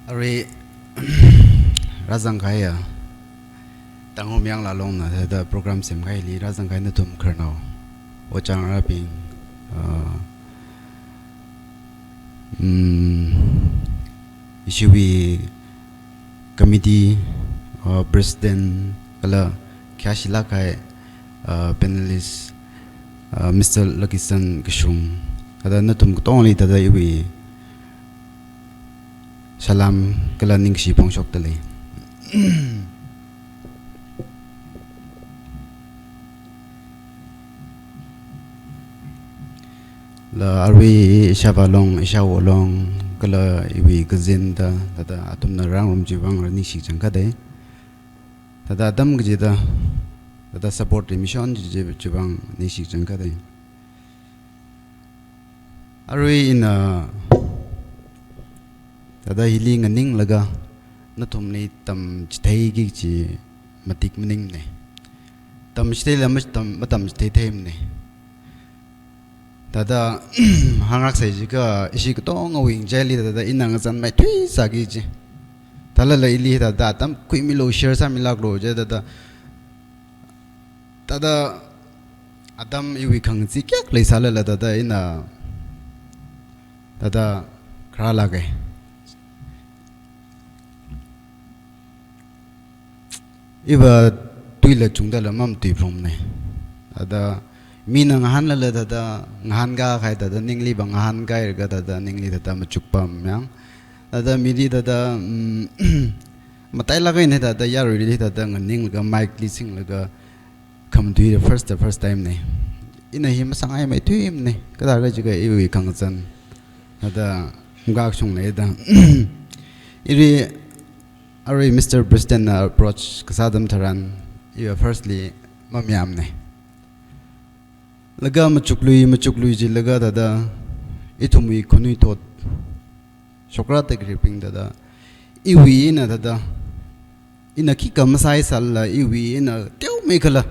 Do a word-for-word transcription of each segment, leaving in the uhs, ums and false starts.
Arui rāzangkahaiya Tangkhul Mayang Lalongna thāda program semkahaili rāzangkahai nathum khararnao, ojā ngarābing, uh, mm, ishiwui committee, uh, president kala khayāshilāk kahai, uh, panelist, uh, Mister Lucky San Kashung, thāda nathum katongali thāda iwui salam kala ningshi phongshokda lei. La arui ishāvā long, ishāwo long, kala iwui kazin da, thāda athumna rāngarum chiwui vang ningshi changkhat dei. Thāda atam kachida, thāda support ri mission chi, chi, chiwui vang ningshi changkhat dei. Arui ina thāda hili nganinglaga nathumli tamchitheiki kachi matik maningne. Tamchitheila matam, matamchitheithei mane. Thāda hānglāksei jiakha ishi katongawui ngachaili thāda ina ngazanmeithui sāki kachi. Thālala ili thāda atam khuimilu, share sāmilāklu je thāda. Thāda atam iwui khangachee kayākha leisālala thāda ina thāda kharālāke. Iva tuila chungdala mamatui phalungmane. Thāda mina ngahānlala thāda ngahānkā kahai thāda ningli va ngahānkahaira thāda ningli thāda machukpam yang. Thāda mili thāda, mm, matailāk eina thāda yaruili thāda nganinglaga mic li singlaga khamatui the first, the first time ne. Ina hi masāngaimeithui mane. Kathāda jiakha iwui khangazan thāda ngakshung leida. Ili arui Mister President na approach kasā atam tharan, iva firstly mamayāmane. Laga machuklui, machuklui jilaga thāda ithumwui khanuithot shokra tekrebing thāda iwui eina thāda ina khikha masāsālala iwui eina teomeikhala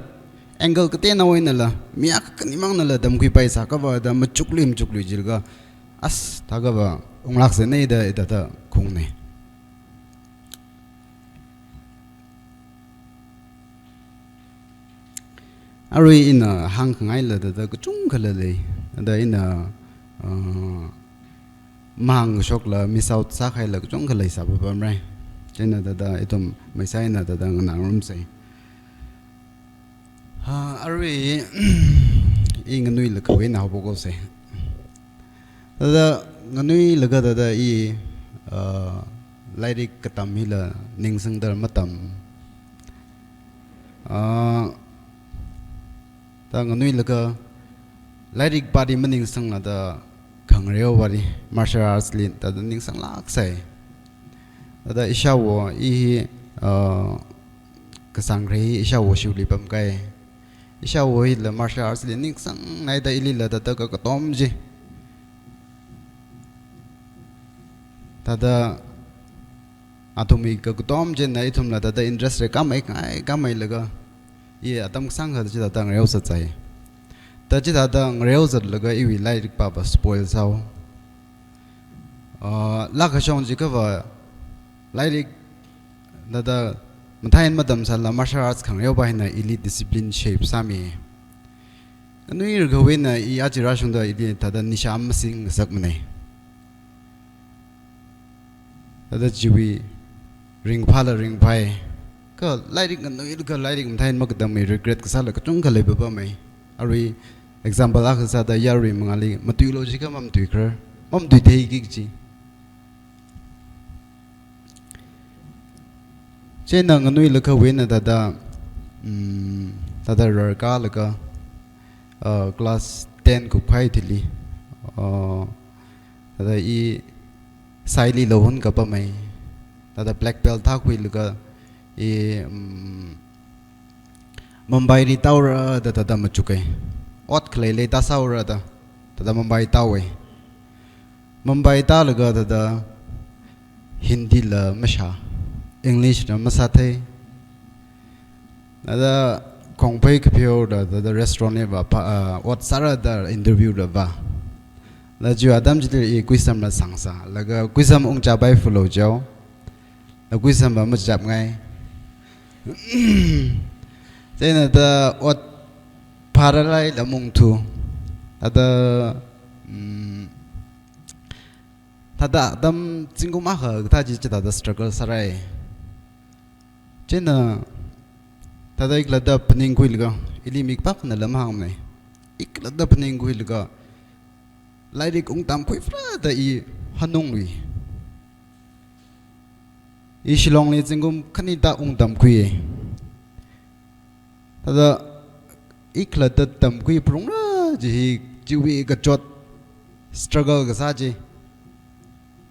angle kateonao einala mi akha khanimangna la tamkhuipai sākhavā thāda machuklui, machuklui jilaga as thākhavā unglāksa ne da ithāda khaungne. Arui ina hāngkhangaila thāda kachungkhala lei. Thāda ina, uh, mahāngkashokla miss out sākahaila kachungkha leisāpapamra. Chieina thāda ithum maisā eina thāda nganārumsei. Ha, arui i nganuilakha eina haophokhaosei. Thāda nganuilaga thāda i, ah, lairik katam hila ningsangda matam. Ah, thāda nganuilaga lairik pāli maningsangla thāda khangareo pāli martial arts li thāda ningsanglāksei. Thāda ishāwo i hi, ah, kasāngkharei hi ishāwo shiwuili pamkahai. Ishāwo hila martial arts li ningsangnai da ilila thāda kakatom chi. Thāda athumwui kakatom china ithumla thāda interest rai kamai, kamai, kamailaga i atam kasāngkha chithāda ngareo zatsai. Thāda chithāda ngareo zatlaga iwui lairik pāva spoil sāhao. Ah, lākashong jiakhava lairik thāda mathāi eina matamsālala martial arts khangareo pā hina ili discipline shape sāmi. Nganuilakhawui eina i aja rāshungda ili thāda nisha masingngasakmane. Thāda chiwui ringphāla ringphai. Kha lairik nganuilakha lairik mathāi eina makatamwui regret kasāla kachungkha leipapamei. Arui example akha sāda yarui mangāli matuilu jiakha mamatuikharar, mamatuitheiki kachi. Chieina nganuilakhawui eina thāda, mm, thāda rarkālaga, uh, class ten kupkahai thili, uh, thāda i saili lohun kapamei. Thāda black belt thākhuilaga i, mm, Mumbaili tāhaora da thāda machuke. Ot khalei lei tāsāhaora da thāda Mumbai tāhaowe. Mumbai tālaga thāda Hindi la mashā, English la masāthei. Thāda khongphei kapheoda thāda restaurant li vāpā, ah, ot sāra da interview la vā. La chiwui atam chili i kuisam la sāngsā. Laga kuisam ungchāpai fulo chao. Akui samba machap ngai. Chieina thāda ot phāralai lamung thu. Thāda, mm, thāda atam zingkum akha kathā chi chithāda struggle sārai. Chieina thāda ikhalatta phaningkhuilaga, ili mi khipākhana lam hāngmana. Ikhalatta phaningkhuilaga, lairik ungtamkhui pharāda i hanunglui. I Shillongli zingkum khani thāda ungtamkhui. Thāda ikhalatta tamkhui phalungra kaji hi chiwui kachot struggle kasā chi.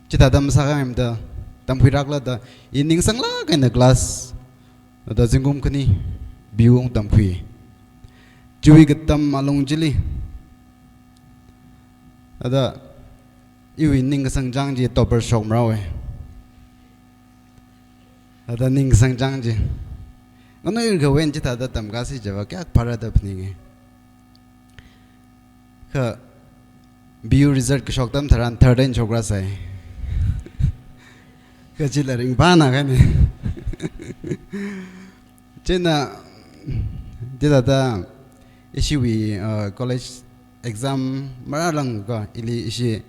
Chithāda masākhangai mada tamkhuirakla da i ningsanglāk eina class thāda zingkum khani B U ungtamkhui. Chiwui katam alung chili thāda iwui ningkasang chang chi topper shokmarao e. Thāda ningkasang chang chi. Nganuiakha wen chithāda tamkāsi chiva kayākha phārāda phaninge. Kha B U result kashok atam tharan third eina shokrasai. Kha chila ringphānā kahaine. Chieina chithāda ishiwui, uh, college exam marāranglakha ili ishi,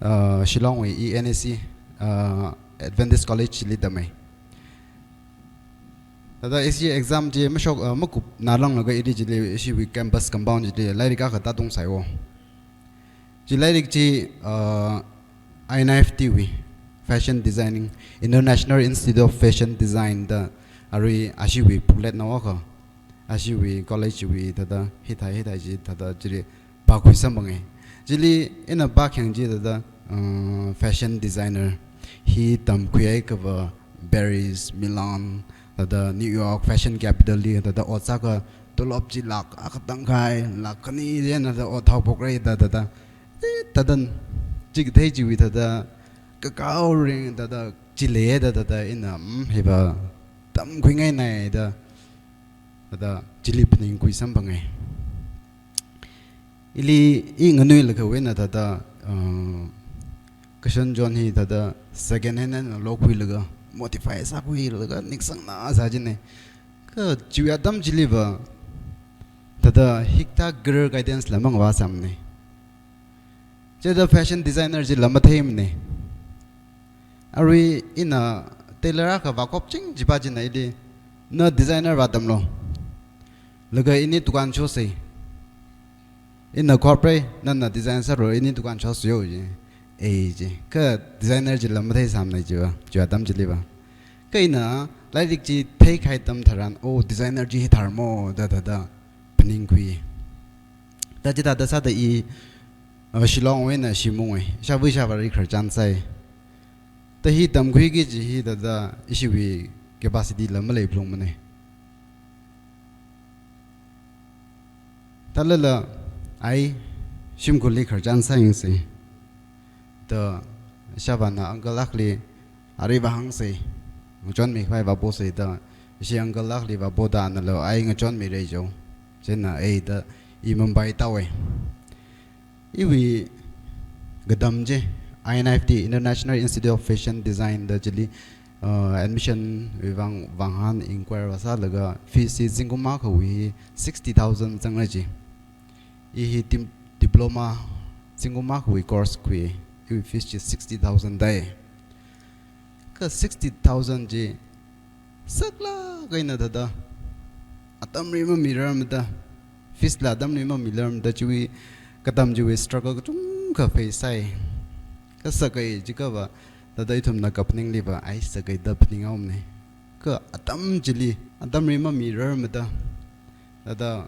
uh, Shillongwui E N A C, uh, Adventist College li tamai. Thāda ishi exam chi mashok, uh, makupnāranglakha ili chili ishiwui campus compound chili lairik akha tātungsai o. Chi lairik chi, uh, I N I F T wui, Fashion Designing, International Institute of Fashion Design da arui ashiwui booklet nao akha, ashiwui college wui thāda hithai hithai chi thāda chili pākhui samphanga. Chili ina pākhayang chi thāda, uh, fashion designer hi tamkhuihai kava Paris, Milan, thāda New York fashion capital li thāda ot sākha tolop chi lakh akha tangkhai, lakh khani chieina thāda ot haophokrai da thāda. Eh, thāda chikathei chiwui thāda kakao ring thāda chili da thāda ina, mm, hiva tamkhuingainai da thāda chili phaningkhui samphangai. Ili i nganuilakha wena thāda, uh, Kashan John hi thāda second hand eina lokhuilaga modify sākhuilaga ningsangnā sā jine. Kha chiwui atam chiliva thāda hikathā career guidance la mangvāsāmane. Chithāda fashion designer chila matheimane. Arui ina tailor akha vākhop ching chiva china ili, na designer vātamlu. Laga ini dukan shosei. Ina khoprai, nana design sālu, ini dukan shosei yo ji. Ei ji. Kha designer chila matheisāmane chiva, chiwui atam chiliva. Kha ina lairik chi theikahai atam tharan, oh, designer chi hi tharmo da thāda phaningkhui. Da chithāda sāda i, uh, Shillong wui eina shim ungwe, ishāvā ishāvāli khararchan sai. Da hi tamkhuiki kaji hi thāda ishiwui capacity la maleiphalungmane. Thālala ai shimkhurli khararchan sāyangsi. Da ishāvāna uncle akhali ari vāhāngsei. Ngachonmi khavai vāposei da ishi uncle akhali vāpoda analo ai ngachonmirai jo. Chieina ei da i Mumbai tāhaowe. Iwui katam chi I N I F T, International Institute of Fashion Design da chili, uh, admission wui vang vānghan inquire vāsālaga fees chi zingkum akhawui sixty thousand zangrai ji. I hi dim-, diploma zingkum akhawui course khui, iwui fees chi sixty thousand dai. Kha sixty thousand chi saklāk eina thāda atamli mamirarmada, fees la atamli mamirarmada chiwui katam chiwui struggle kachungkha face sai. Kha sakai jiakhava thāda ithumna kaphaningliva ai sakai da phaninghaomane. Kha atam chili, atamli mamirarmada, thāda,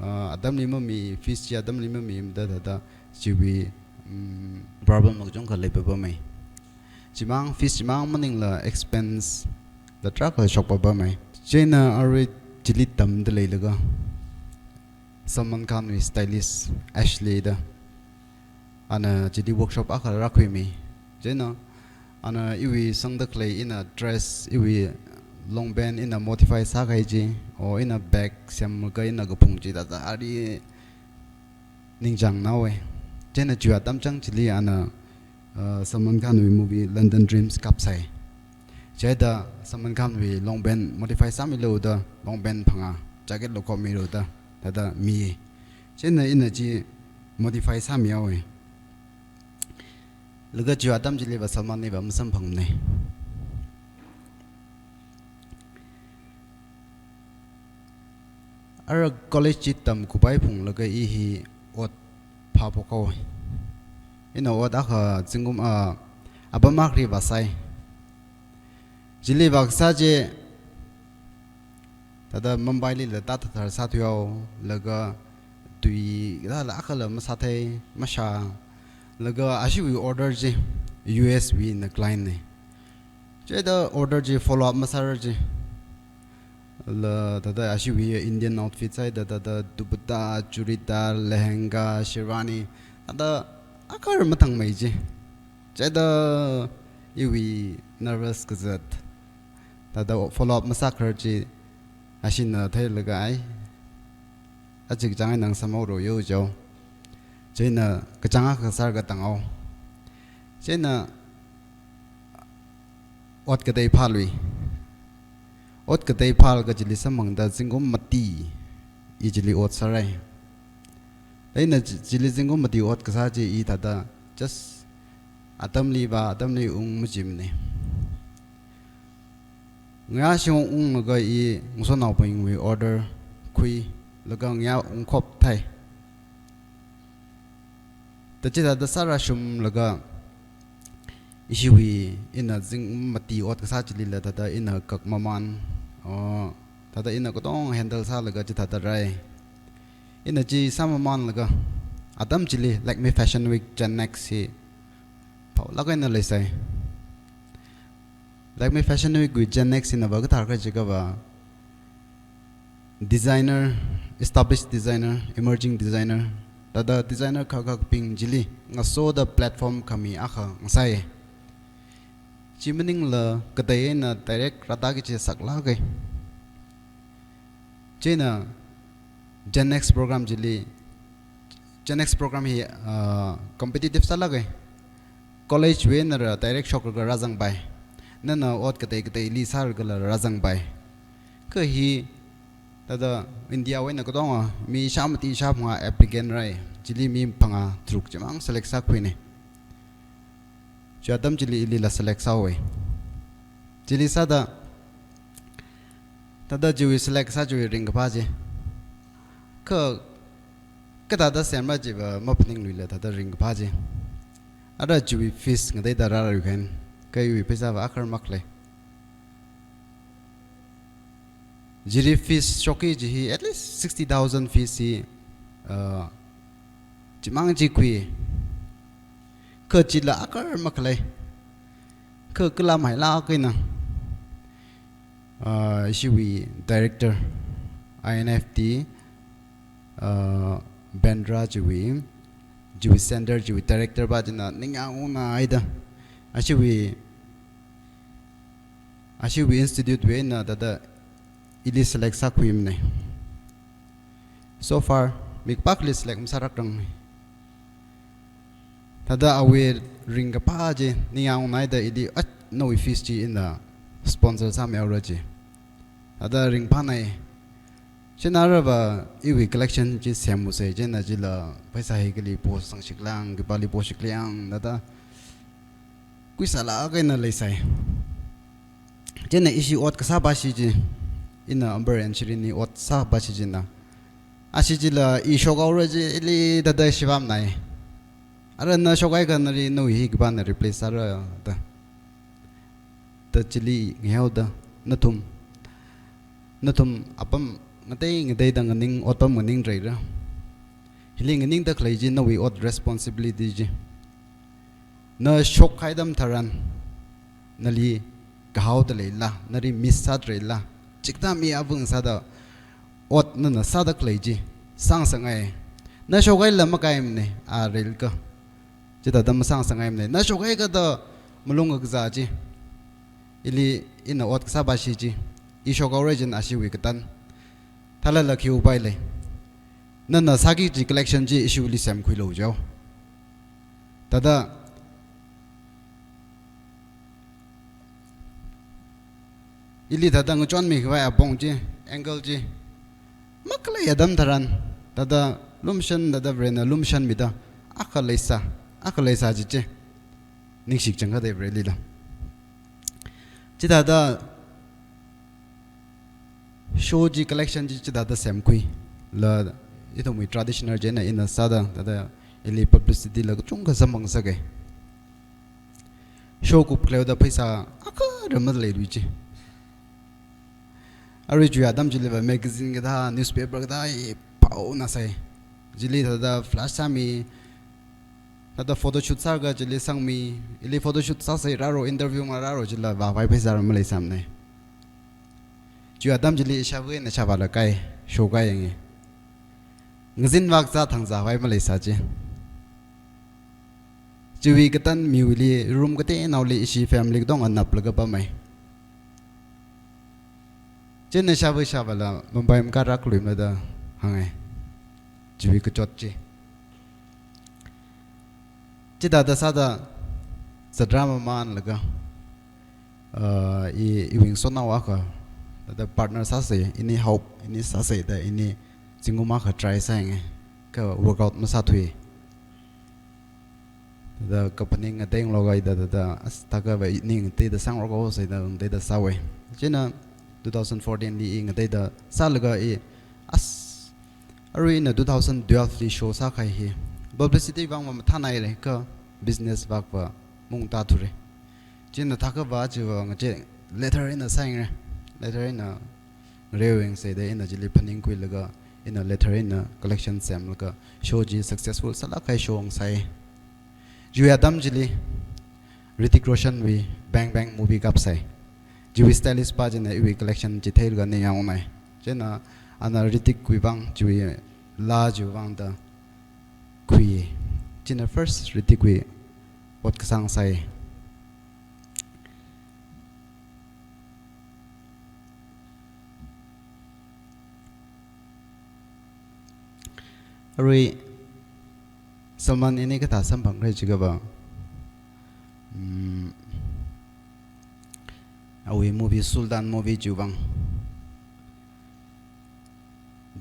ah, atamli mami, fees chi atamli mamimada thāda chiwui, mm, problem kachungkha leipapamei. Chimang, fees chimang maningla expense la tarākha shokpapamei. Chieina arui chili tamda leilaga Salman Khan wui stylist Ashley da, ana chili workshop akha rākhuimi. Chieina ana iwui sangda khalei ina dress, iwui long pant ina modify sākahai chi, o ina bag semlaga ina kaphung chi thāda ari ningchāngnaowe. Chieina chiwui atam chang chili ana, uh, Salman Khan wui movie London Dreams kapsai. Chieina Salman Khan wui long pant modify sāmilu da, long pant phangā, jacket lukhop milu da, thāda mi. Chieina ina chi modify sāmihaowe. Laga chi atam chiliva Salman niva masamphangmane. Ara college chi tamkhuipai phunglaga i hi ot phāphok haowe. Ina ot akha zingkum, ah, apam akhali vāsai. Chili vākasā chi, thāda Mumbai lila tāthathar sāthuihao, laga tui thāla akhala masāthei, mashā, laga ashiwui order chi U S wui na client ne. Chieina order chi follow up masārar chi. La thāda ashiwui Indian outfit sāhaida, thāda dupatta, churidar, lehenga, sherwani, thāda akar mathangmei chi. Chieina iwui nervous kazat, thāda follow up masākharar chi, ashina theilaga ai, aja kachāng eina ngasāmhaoro yo jihaowa. Chieina kachāng akha sālaga tānghao. Chieina ot katei phālui. Ot katei phālaga chili samphangda zingkum mati i chili ot sārai. Chieina chi-, chili zingkum mati ot kasā chi i thāda just atamliva, atamli ung machimane. Ngayā shing unglaga i ngasotnaobingwui order khuilaga ngayā ungkhop thai. Thāda chithāda sāra shumlaga ishiwui ina zingkum mati ot kasā chilila thāda ina kak mamān, oh, thāda ina katonga handle sālaga chithāda rai. Ina chi sāmamānlaga atam chili Lakme Fashion Week Gen Next hi phaolāk eina leisai. Lakme Fashion Week wui Gen Next ina va kathar kaji kava, designer, established designer, emerging designer, thāda designer kha khakbing chili ngasoda platform khami akha ngasai. Chi maningla katei eina direct rāda kachi saklāke. Chieina Gen Next program chili, Gen Next program hi, ah, competitive sālāke. College wui einala direct shoklaga rāzangpai. Nana ot katei kateili sāragala rāzangpai. Kha hi, thāda India wui eina katonga mi shāmati shāphangā applicant rai. Chili mi phangā tharuk chimang select sākhuine. Chi atam chili ilila select sāhaowe. Chili sāda, thāda chiwui select sā chiwui ringkaphā chi, kha kathāda semra chiva maphaningluila thāda ringkaphā chi. Ara chiwui fees ngateida rāra yuikhan, kha iwui pheisāva akar makhalei. Chili fees shokki chi hi at least sixty thousand fees hi, uh, chimang chi khui. Kha chila akar makhalei. Kha kala mailāk eina, uh, ishiwui director, I N F T, uh, Bandra chiwui, chiwui center chiwui director pa china ningyāng ungnaida, ashiwui, ashiwui institute wui eina thāda ili select sākhuimane. So far, mi kapakhali select masārakrang. Thāda awui ringkaphā chi ningyāng ungnaida ili, ah, nawui fees chi ina sponsor sāmihaora chi. Thāda ringphānai. Chieina arava iwui collection chi semuse, chieina chila pheisā hi kali posang shiklang, khipāli po shiklang, thāda khuisālāk eina leisai. Chieina ishi ot kasā bashi chi, ina Amber and Shirin ni ot sā bashi china, ashi chila i shokhaora chi ili thāda shibamnai. Ara na shokhaiakha nali nawui hi khipāna replace sāra da. Da chili ngaihaoda, nathum, nathum apam ngatei ngateida nganing, otpam nganing reira. Hili nganingda khalei chi nawui ot responsibility chi. Na shokhai atam tharan, nali kahaoda leila, nali miss sāda leila, chikathā mi avung sāda ot nana sāda khalei chi sāngasakngai. Na shokhaila makaimane, a reilakha. Chithāda masāngasakngaimane. Na shokhaiakha da malung kakazā chi, ili ina ot kasā bashi chi, i shokhaora china ashiwui katan. Thālala khi upai lei. Nana sāki kaji collection chi ishiwuili semkhuilu jihaowa. Thāda, Ili thāda ngachonmi khavai apong chi, angle chi, makhalei atam tharan, thāda lumshan, thāda Varena lumshanmida, akha leisā, akha leisā chi chi. Ningshi kachangkhatta Vareli lo. Chithāda show chi collection chi chithāda semkhui. La ithumwui traditional chieina ina sāda, thāda ili publicity la kachungkha samphang sākei. Show kupkhaleoda pheisā akha rā maleilui chi. Arui chiwui atam chiliva magazine kathā, newspaper kathā, i phaona sai. Chili thāda flash sāmi, thāda photoshoot sālaga chili sangmi, ili photoshoot sāsai rāro, interview ma rāro chila vāvai pheisā rā maleisāmana. Chiwui atam chili ishāvā eina ishāvāla kai, show kai yangi. Ngazin vak zā thang zāvai maleisā chi. Chiwui katan miwuili room kateonaoli ishi family katonga naplaga pamai. Chieina ishāvā ishāvāla Mumbai makārak luimada hāngai. Chiwui kachot chi. Chithāda sāda zatrā mamānlaga, uh, i, iwui ngasotnao akha, thāda partner sāsai, ini help, ini sāsai da, ini zingkum akha try sāyanga, kha workout masāthui. Da kaphaning ngateiloga ida da, da, as, thākha va ini ngateida sangrok haosai da, ngateida sāvai. Chieina two thousand fourteen li i ngateida sālaga i, as, arui ina two thousand twelve li show sākahai hi publicity vang va mathānailei, kha business vak va mungtāthura. Chieina thākha va chiva ngache letter eina sāyangra. Letter eina ngareoyang sai da ina chili phaningkhuilaga ina letter eina collection semlaga show chi successful sālāk kahai show ngasai. Chiwui atam chili Hrithik Roshan wui Bang Bang movie kapsai. Chiwui stylist pa china iwui collection chi theilaga ningyāngnai. Chieina ana Hrithik wui vang, chiwui laa chiwui vang da khui. Chieina first Hrithik wui ot kasā sai. Arui Salman ini kathā samphangra jiakha va, mm, awui movie, Sultan movie chiwui vang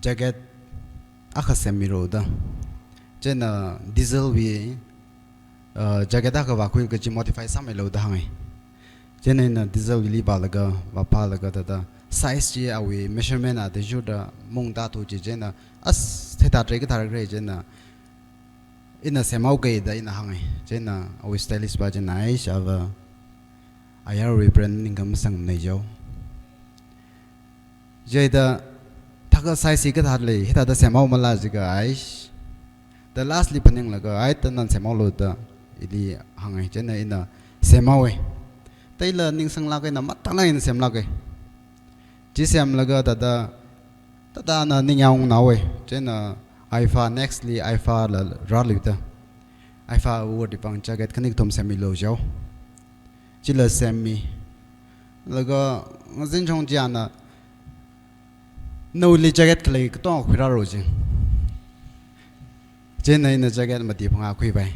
jacket akha semmilu da. Chieina Diesel wui, uh, jacket akha vākhuilaga chi modify sāmilu da hāngai. Chieina ina Diesel wui li vālaga, vāphālaga thāda size chi awui measurement athishurda mungtāthu chi, chieina as, theida trai kathā rākhala, chieina ina semhaokei da ina hāngai. Chieina awui stylist pa china, ai, ishāvā, ayarwui brand ningkam sangnei jo. Chieina thākha size hi kathā lei, hithāda semhaomala jiakha, ai. Da last li phaninglaga, ai, thāda nana semhaolu da ili hāngai. Chieina ina semhaowa. Thāila ningsanglāk eina mathālāk eina semlāka. Chi semlaga thāda, thāda ana ningyāngungnaowa. Chieina IIFA, next li IIFA la rāluida, IIFA award wui vang jacket khani kathum semmilu jo. Chila semmi. Laga ngazinchong chi ana, nawuili jacket khalei katonga khuirālu ji. Chieina ina jacket mati phangā khuivai.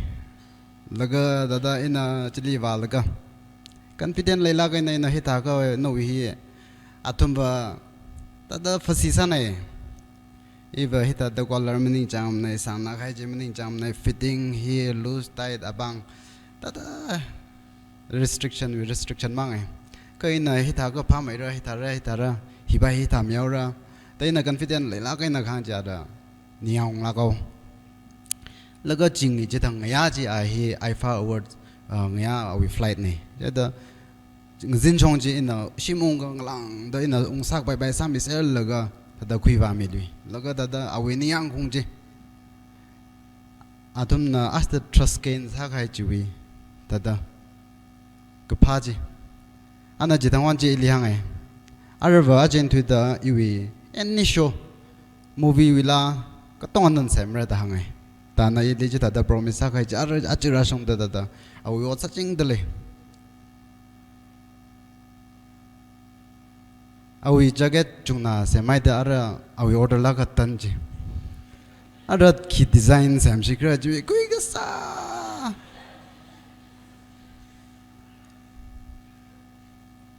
Laga thāda ina chili vālaga confident leilāk eina ina hithākha nawui hi athumva thāda phasā sānai. Iva hithāda collar maningchāngmanei, sāngnā kahai chi maningchāngmanei, fitting hi loose tight apam, thāda restriction, restriction mangai. Kha ina hithākha phāmeira, hithāra, hithāra, hiva hithā mihaora. Thāda ina confident leilāk eina kahāng chi thāda ningyānglāka. Laga chingri chithang ngayā chi a hi IIFA Award, uh, ngayā awui flight nei. Thāda ngazinchong chi ina shim ungkhangalāngda ina ungsak paipai sāmiserlaga thāda khuivāmilui. Laga thāda awui ningyāngkhaung chi, athumna asta trust gain sākahai chiwui thāda kaphā chi. Ana chithang vang chi ili hāngai. Aruiva achen thuida iwui any show, movie wuila katonga nana semra da hāngai. Thāda ana ili chithāda promise sākahai chi, arui aja rāshungda thāda awui ot sāchingda lei. Awui jacket chungna semhaida arui awui order la katan chi. Arui khi design semsikhala chiwui khuikasā.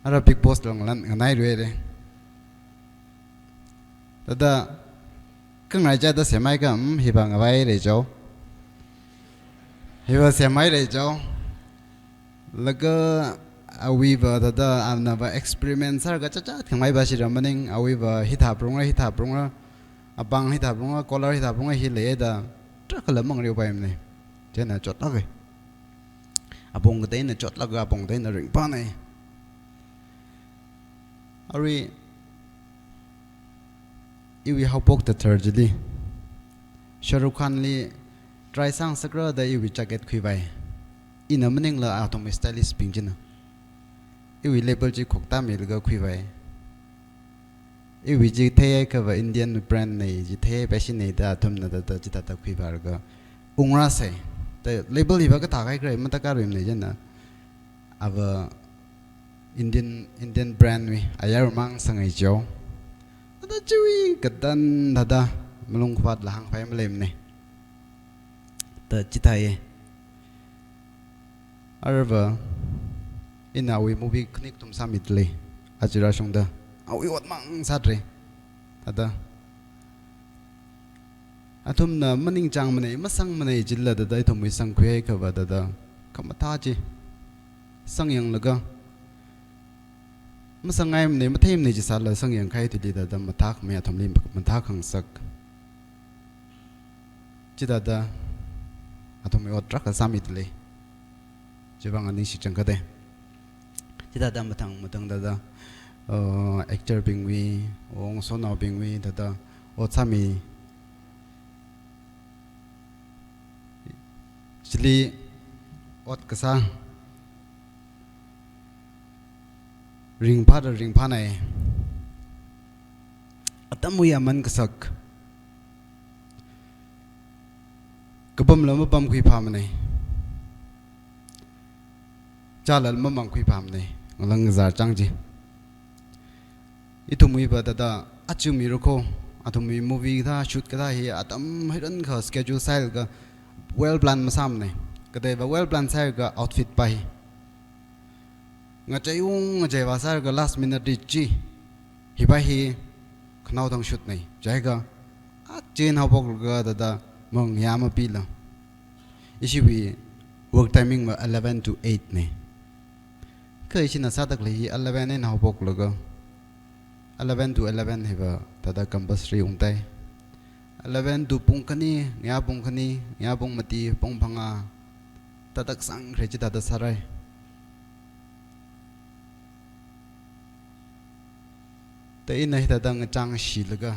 Ara Bigg Boss lang lan nganai rui re. Thāda, khangarai chāda semhaikha, mm, hiva ngavai re jo. Hiva semhai re jo. Laga awuiva thāda, anava experiment sālaga chachat khamai va shira maning, awuiva hithā prungra, hithā prungra, apāng hithā prungra, collar hithā prungra, hi leida, tarākha lamang riu paimane. Chieina chotlāke. Apong kateina chotlaga apong kateina ringphānei. Arui, iwui haophok thāthar chili, Shah Rukh Khan li try sāngasakra da iwui jacket khuivai. Ina maningla athumwui stylist bing china iwui label chi khoktāmilaga khuivai. Iwui chi theihaikha va Indian brand nei, chi theipai shinei da athumna thāda, chithāda khuivālaga ungrāsai. Da label hiva kathā kaikharai mathākharuimane chieina, ava Indian, Indian brand wui ayar mang sāngai jo. Thāda chiwui kadan thāda malung khavātla hāngpai maleimane. Da chithāye. Arava, ina awui movie khani kathum sāmidalei. Aja rāshungda, awui ot mang sāda lei. Thāda, athumna maningchāngmanei, masangmanei jilala thāda, ithumwui sangkhuihaikha va thāda, khamathā chi sangyanglaga, masangngaimanei, matheimanei chi sālala sangyangkahai thili thāda, mathākhamei athumli mathākhangasak. Chithāda athumwui ot tarākha sāmidalei. Chiwuivang aning shichang kade. Chithāda mathang mathang thāda, uh, actor bingwui, ong sonaobingwui thāda ot sāmi. Chili ot kasā ringphāda ringphānei. Atamwui aman kasak. Kapamla mapamkhuiphāmanei. Chāla mamangkhuiphāmanei. Ngalang ngazar chang chi. Ithumwui va thāda aja mi rukho, athumwui movie kathā, shoot kathā hi atam hirankha schedule sālaga well plan masāmanei. Kateiva well plan sālaga outfit pa hi. Ngacheiung ngacheiva sālaga last minute li chi. Hiva hi khanao thang shoot nei. Chiakha, aja eina haophoklaga thāda mangayā mapila. Ishiwui work timing va eleven to eight nei. Kha ishina sāda khalei hi eleven eina haophoklaga. Eleven to eleven hiva thāda compulsory ungtai. Eleven to pung khani, ngayā pung khani, ngayā pung mati, pung phangā. Thāda kasāngkharei chithāda sārai. Da ina hithāda ngachāngshilaga,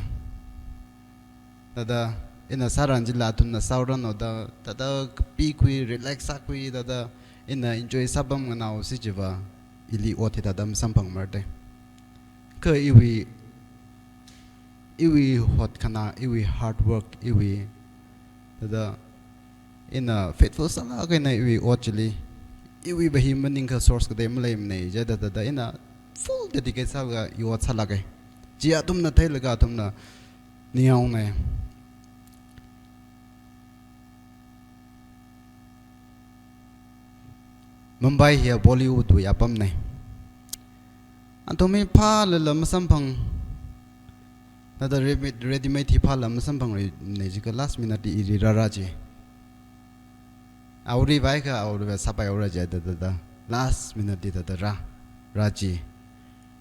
thāda ina sāran chila athumna sāran oda, thāda kapikhui, relax sākhui, thāda ina enjoy sāpam nganāosi chiva, ili ot hithāda masamphangmara de. Kha iwui, iwui hotkhana, iwui hard work, iwui thāda ina faithful sālāk eina iwui ot chili, iwui va hi maningkha source katei maleimanei, chithāda thāda ina full dedicate sālaga i ot sālāke. Chi athumna theilaga athumna ningyāngnei. Mumbai hi Bollywood wui apamnei. Athum hi phālala masamphang. Thāda readymade, readymade hi phāla masamphangluinei jiakha last minute li ili rāra chi. Auri vaikha, auri vai sāpai aura chi thāda thāda. Last minute li thāda rā, rā chi.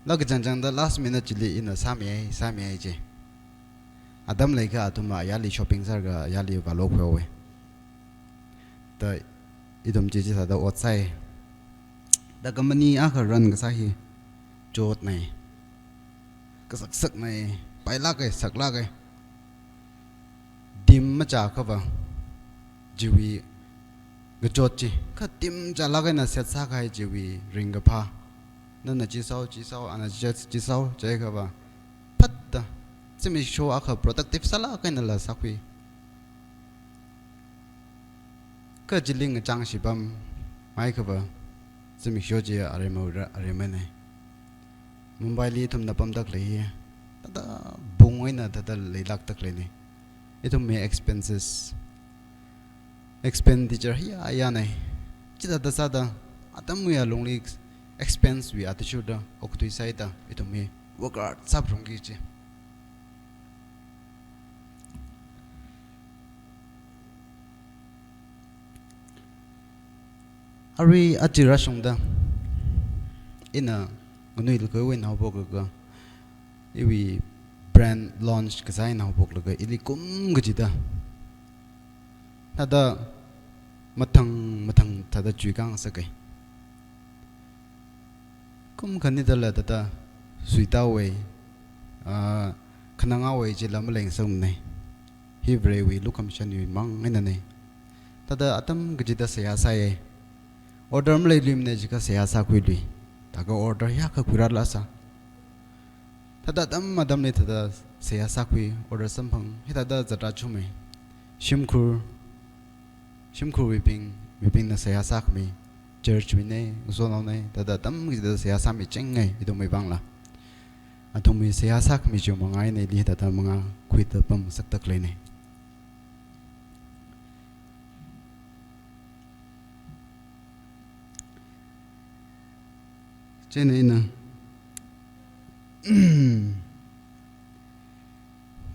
Laga changchangda last minute chili ina sāmihai, sāmihai chi. Atam leikha athum ayarli shopping sālaga ayarli vālokhuihaowe. Da ithum chi chithāda ot sāi. Da company akha run kasā hi chotnei. Kasaksaknei, pailāke, saklāke. Team machākha va, chiwui ngachot chi, kha team chālāk eina set sākahai chiwui ringkaphā. Nana chi sāo, chi sāo, ana chi, chi sāo, chiakha va, phatta, zimiksho akha productive sālāk einala sākhui. Kha chili ngachāngshipam, maiakha va, zimiksho chi aremma ra, aremmane. Mumbai li ithumna pamda khalei hi, thāda bung eina thāda leilākda khaleine. Ithumwui expenses, expenditure hi ayāyāne. Chithāda sāda, atamwui alungli expense wui athishurda, okathui sāhaida, ithum hi work hard sāphalungki kaji. Arui aja rāshungda, ina nganuilakha iwui eina haophoklaga, iwui brand launch kasā eina haophoklaga, ili kum kachida thāda mathang mathang thāda chuikhangasakai. Kum khanidala thāda suitawui, ah, khanangawui chila malengasakmanei. Hi Varewui lukhamashanwui mang einanei. Thāda atam kachida seihā sāya. Order maleiluimanei jiakha seihā sākhuilui. Thākha order hiyākha khuirālāsa. Thāda atam atamli thāda seihā sākhui, order samphang, hithāda zatra chumei. Shimkhur, shimkhurwuibing, wuibingna seihā sākhami, church minei, ngasotnaonei, thāda atam kachida seihā sāmichingngai, ithumwui vangla. Athumwui seihā sākhami chi manga einali thāda mangā khuida pamngasakda khaleinei. Chieina ina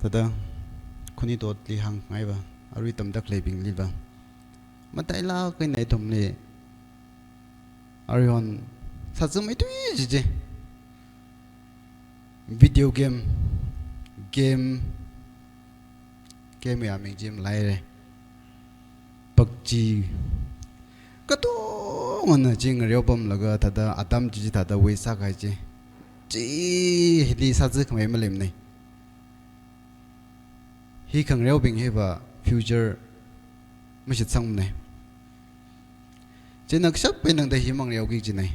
thāda khuni totli hāngngaiva, arui tamda khaleibingliva, matailāk eina ithumli aruihon sāzāmeithui jiji. Video game, game, game ya ming chi malaire. PUBG. Katongana chi ngareopamlaga thāda atam chi thāda waste sākahai chi. Chi hili sāzākhamei maleimanei. Hi khangareobing hiva future mashitsangmanei. Chieina kashap eina tangda hi mangareoki kajinei.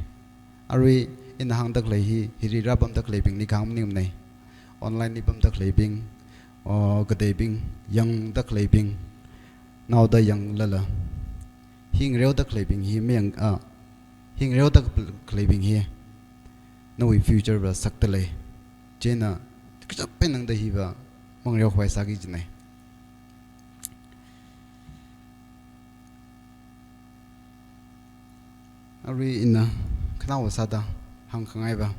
Arui ina hāngda khalei hi, hili rāpamda khaleibingli kahāng maningmanei. Online li pamda khaleibing, o, kateibing, yangda khaleibing, naoda yanglala. Hi ngareoda khaleibing hi mayang, a, hi ngareoda khaleibing hi nawui future va sakda lei. Chieina kashap eina tangda hiva mangareokhavai sāki kajinei. Arui ina khanaowa sāda hāngkhangaiva,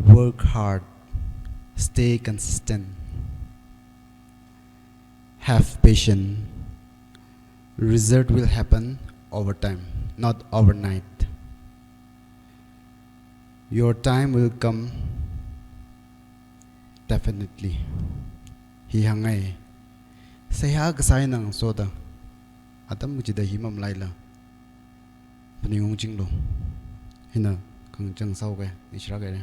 work hard, stay consistent, have patience. Result will happen over time, not overnight. Your time will come definitely. Hi hāngngai. Seihā kasā eina ngasoda, atam kachida hi mamalaila, phaningung chinglu. Hina khangachang sāhaoke, ningshilāk haire.